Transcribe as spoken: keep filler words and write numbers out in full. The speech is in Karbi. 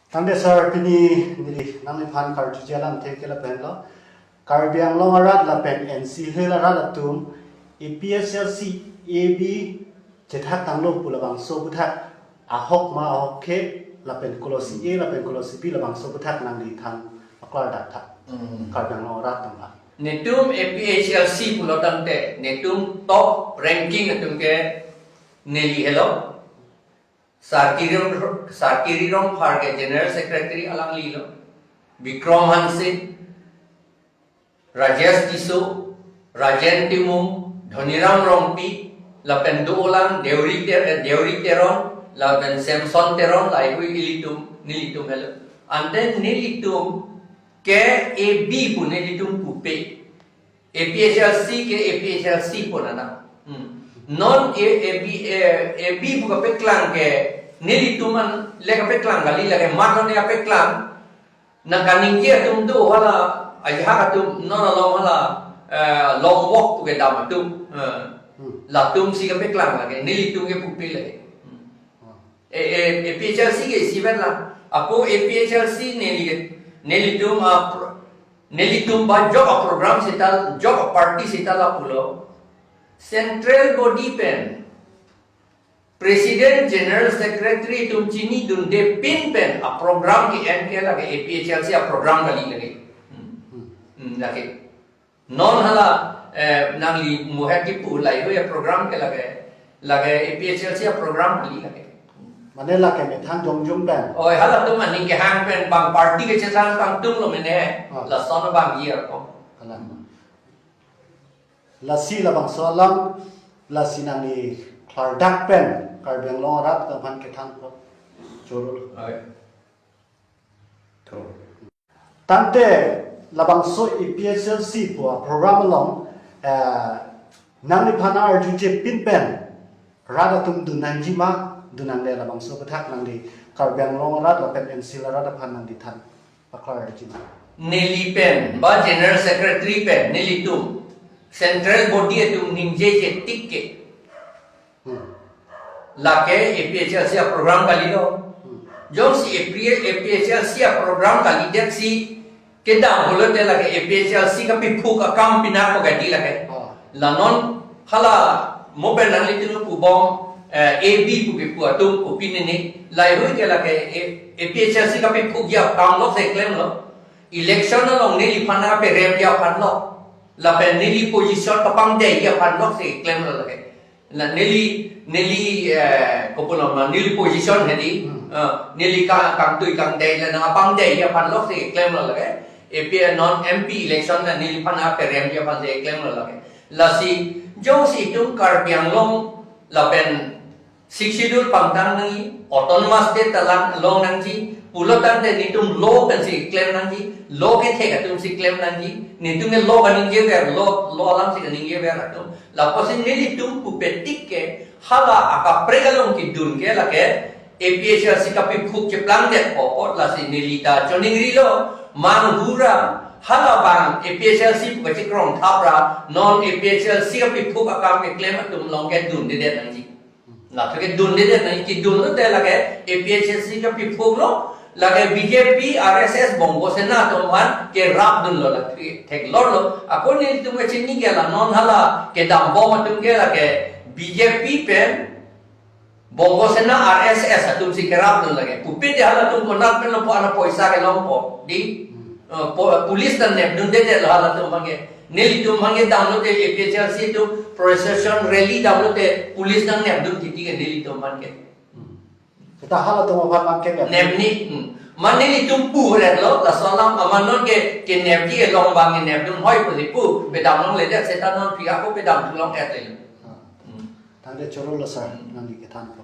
Tangte sir, pini neli nangliphan karjuji alamthe ke lapenlo. Karbi Anglong arat lapen N C Hills arat atum A P H L C, A B chethak tanglo pu labangso aputhak ahok ma ahokhe lapen kolosi A lapen kolosi B labangso aputhak nanglithan paklardak tha. Hmm. Karbi Anglong arat atum aphan. Netum A P H L C pulo tangte, netum top ranking atum ke neli helo. Sar Kiron, Sar Kiri Rongphar ke General Secretary alanglilo. Bikram Hanse, Rajesh Tisso, Rajen Timung, Dhoniram Rongpi, lapen dolang Deuri Ter-, Deuri Teron, lapen Samson Teron, lahei hui ilitum, nelitum helo. Ante nelitum ke A B pu nelitum pupe. A P H L C ke A P H L C pon ana. Hmm. Non A, A B, eh, A B pu kapeklang ke nelitum an le kapeklang kali lake, mat non kapeklang. Nang kaningje atum do hala, ajahak atum non along hala, eh, long walk pu kedam atum. Eh, Hmm. Latum si kapeklang lake, nelitum ke pupe lake. Hmm. Hmm. A, A, A P H L C ke isivet lang. Ako A P H L C neli, nelitum a pro-, nelitum ba job a program seta, job a party seta lapulo. Central body pen President, General Secretary atum chinidunde pin pen a program ke-en ke lake A P H L C a program kali lake. Hmm. Hmm, lake. Non hala, eh, nangli muhet kipu lahei hui a program ke lake, lake A P H L C a program kali lake. Mane lake methang jongjong pen. Oi, halatum aning kehang pen bang party kechethang tangtunglo mene. Ah. Lason abang year ko. Hala. Lasi labangso alam, lasi nangli klardak pen Karbi Anglong arat atum aphan kethan ko. Choro. Oi. Tho. Tangte labangso A P H L C pu a program along, eh, nangliphan arjuje pin pen rat atum dun nangji ma, dun nangne, labangso aputhak nangli Karbi Anglong arat lapen N C Hills arat aphan nanglithan paklarji ma. Neli pen, ba General Secretary pen, nelitum, central body atum ningjeje tik ke. Hmm. Lake A P H L C a program kalilo. Hmm. Jongsi A P, A P H L C a program kalidet si kedam pulote lake A P H L C kapiphuk akam pinak ko gadi lake. Oh. La non hala mo pen nanglitum pubom, eh, A B pu kipu atum pu pini ni. Lahei hui ke lake A-, A P H L C kapiphukji akam lok si klemlo. Election along neliphan aperemji aphan lok. Lapen neli position kapangdeiji aphan lok si klemlo lake. La neli, neli, eh, kopulo ma, neli position hedi, Hmm. eh, neli ka-, kangtui kangdei la nangpangdeiji aphan lok si klemlo lake. A P non M P election la neliphan aperemji aphan si klemlo lake. Lasi, jongsi itum Karbi Anglong lapen Sixth Schedule pangtang nangji, Autonomous State ta lang long nangji, pulo tangte netum law pen si klem nangji, law kethek atum si klem nangji, netum ke law kaningjever, law, law alam si kaningjever atum. Lapusi nelitum pupe tik ke, hala akaprek along kedun ke lake, A P H L C kapiphuk cheplangdetpo apot lasi neli ta choningrilo, manghura, hala bang A P H L C pu kachekrong thapra, non A P H L C kapiphuk akam keklem atum along ke dundedet nangji. Lapu ke dundedet nangji, kedun lote lake A P H L C kapiphuklo, lake B J P, R S S, Bongo Sena atum aphan kerapdunlo, lake theklorlo. Ako nelitum kachini ke la non hala kedambom atum ke lake B J P pen Bongo Sena, R S S atum si kerapdun lake. Pupe de halatum konat pen lo pu ana poisa kelongpo. Di, Hmm. eh, po-, police nangnepdundedetlo halatum aphan ke. Nelitum aphan ke damlote A P H L C atum procession rally damlote police nangnepdun titi ke nelitum aphan ke. Hmm. Seta halatum aphan abang ke nep. Nepni, hmm. Ma nelitum puretlo, laso alam aman non ke, kenepji along abang kenepdun hoi pusi pu, pedam longledet seta non phi ako pedam thu long-et le. Ah. Hmm. Tangte choro lo sir, Hmm. nangli kethan ko.